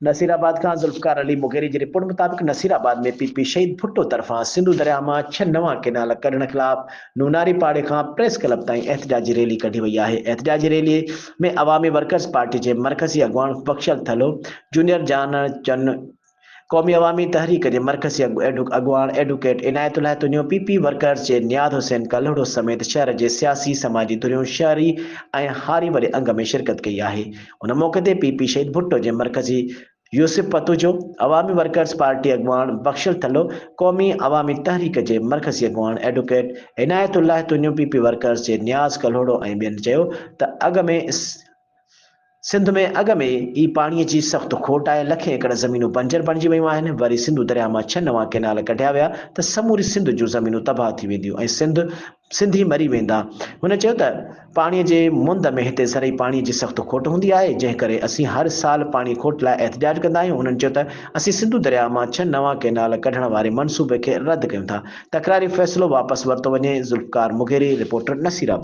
نصيرآباد کان ذوالفقار علي مغيري جي رپورٽ مطابق نصيرآباد ۾ پي پي شهيد ڀٽو طرفان سنڌو درياهه مان ڇهه نوان ڪئنال ڪڍڻ خلاف نوناري پاڙي کان پريس ڪلب تائين احتجاجي ريلي ڪڍي وئي آهي. احتجاجي ريلي ۾ عوامي ورڪرز پارٽي جي مرڪزي اڳواڻ بخشل ٿلهو، جونيئر جان چن، قومي عوامي تحريڪ جي مرڪزي اڳواڻ advocate Inayatullah Tunio, P P workers جي نياز حسين ڪلهوڙو سميت شهر جي سياسي سماجي ڌريون، شهري ۽ هاري وڏي انگ ۾ شرڪت ڪئي آهي. ان موقعي تي پي پي شهيد ڀٽو جي مرڪزي يوسف پتوجو، عوامي ورڪرز پارٽي اڳواڻ بخشل ٿلهو، قومي عوامي تحريڪ جي مرڪزي اڳواڻ advocate Inayatullah Tunio, P P workers جي نياز ڪلهوڙو ۽ ٻين چيو ته اڳ ۾ سنڌ ۾ اڳ ۾ ئي پاڻي جي سخت کوٽ آهي، لکين ايڪڙ زمينون بنجر بڻجي ويون آهن، وري سنڌو درياهه مان ڇهه نوان ڪئنال ڪڍيا ويا ته سموري سنڌ جون زمينون تباهه ٿي وينديون ۽ سنڌ سنڌي مري ويندا. هن چيو ته پاڻي جي مند ۾ هتي زرعي پاڻي جي سخت کوٽ هوندي آهي، جنهن ڪري اسين هر سال پاڻي کوٽ لاء احتجاج ڪندا آهيون. هنن چيو ته اسين سنڌو درياهه مان ڇهه نوان ڪئنال ڪڍڻ واري منصوبي کي رد ڪيون ٿا، تڪراري فيصلو واپس ورتو وڃي، ذوالفقار مغيري، رپورٽر، نصيرآباد.